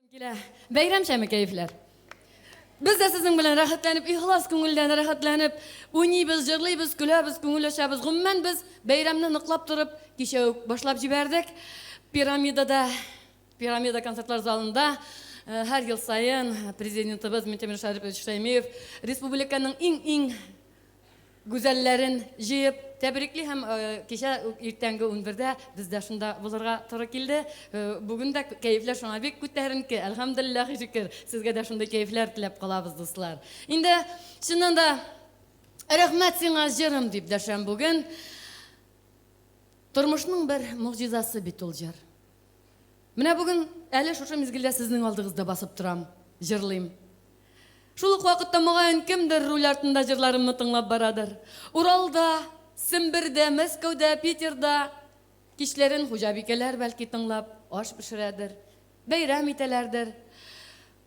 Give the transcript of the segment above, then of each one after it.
Килә. Бәйрәмчәме кәефләр? Без дә сезнең белән рәхәтләнеп, ихлас күңелдән рәхәтләнеп уйныйбыз, җырлыйбыз, көләбез, күңел ачабыз. Гомумән, без бәйрәмне ныклап торып кичә үк башлап җибәрдек. Пирамидада, Пирамида концертлар залында һәр ел саен президентыбыз Минтимер Шәрипович Шәймиев республиканың иң-иң Гүзәлләрен җыеп тәбрикли һәм кичә үк иртәнге унбердә без дә шунда булырга туры килде. Бүген дә кәефләр шуңа бик күтәренке. Әлхәмдүлилләһи шөкер. Сезгә дә шундый кәефләр теләп калабыз, дуслар. Инде чыннан да рәхмәт сиңа, җырым, дип дәшәм бүген. Тормышның бер могҗизасы бит ул җыр. Менә бүген әле шушы мизгелдә сезнең алдыгызда басып торам, җырлыйм. Шул ук вакытта, мөгаен, кемдер руль артында җырларымны тыңлап барадыр. Уралда, Сембердә, Мәскәүдә, Питерда кичләрен хуҗабикәләр, бәлки, тыңлап аш пешерәдер, бәйрәм итәләрдер.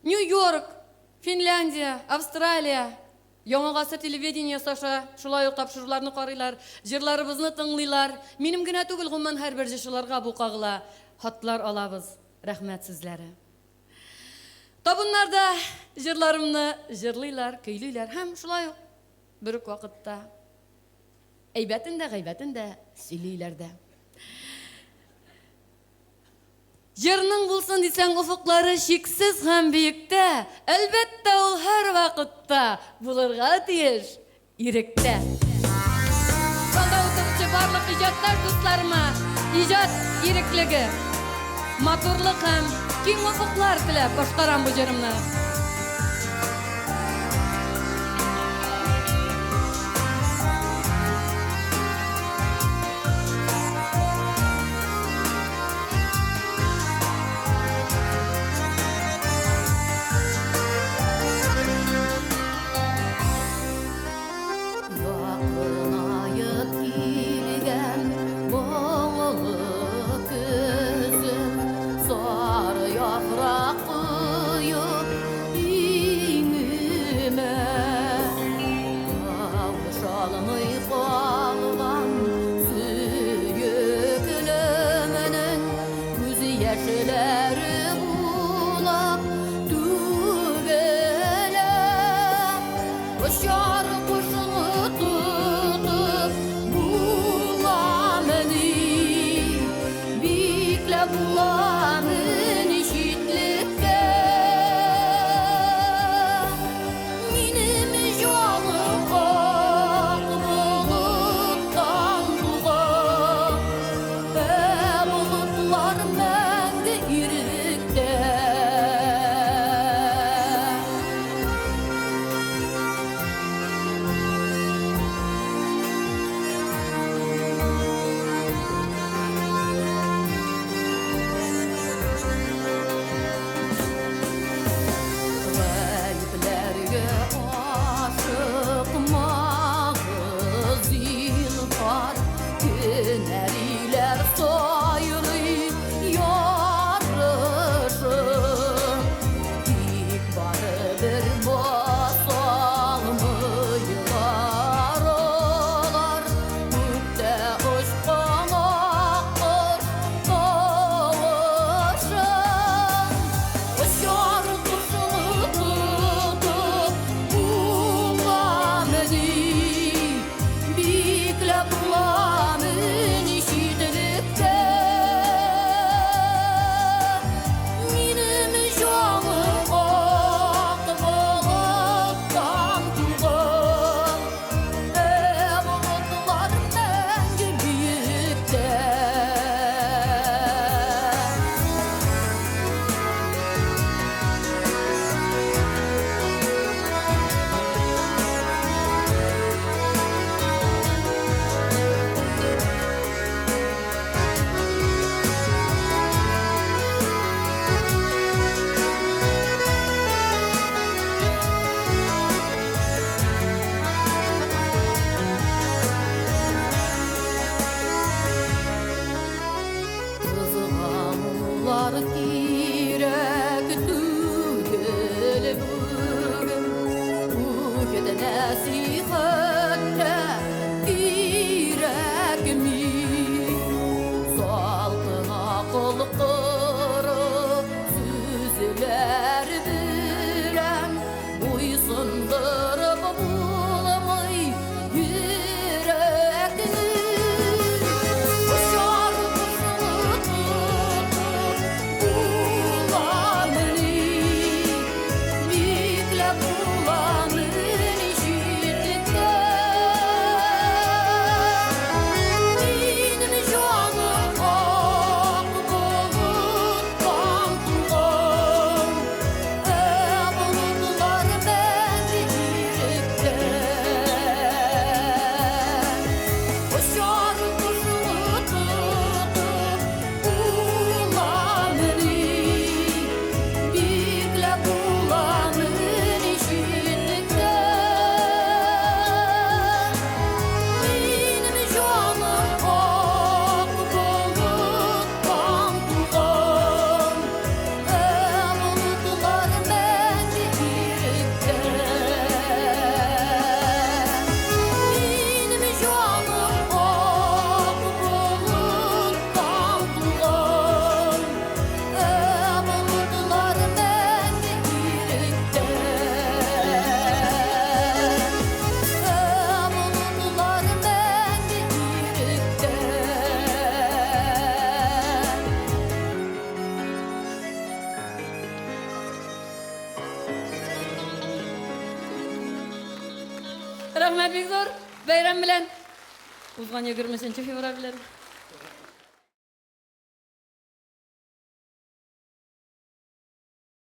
Нью-Йорк, Финляндия, Австралия, Яңа гасыр телевидениесе аша шулай ук тапшыруларны карыйлар, җырларыбызны тыңлыйлар. Минем генә түгел, гомумән, һәрбер җырчыларга бу кагыла. Хатлар алабыз, рәхмәт сүзләре. Табыннарда җырларымны җырлыйлар, көйлиләр һәм шулай ук бер үк вакытта әйбәтен дә, гайбәтен дә сөйлиләр дә. Җырның булсын дисәң офыклары чиксез һәм биектә, әлбәттә, ул һәрвакытта булырга тиеш иректә. Залда утыручы барлык иҗатташ дусларыма иҗат иреклеге, матурлык һәм киң офыклар теләп башкарам бу җырымны. Якынаеп килгән моңлы көзем, Сары яфрак коеп. Сүзләр белән буйсындырып булмый йөрәкне. Очар кошны тотып буламыни, бикләп буламыни читлектә? Минем җаным ак болыттан туган, ә болытлар мәңге иректә. Очар кошны тотып буламыни, бикләп буламыни читлектә? Минем җаным ак болыттан туган, ә болытлар мәңге иректә. Минем җаным ак болыттан туган, ә болытлар мәңге иректә. Ә болытлар мәңге иректә. Рәхмәт бик зур. Бәйрәм белән. Узган 23 февраль белән.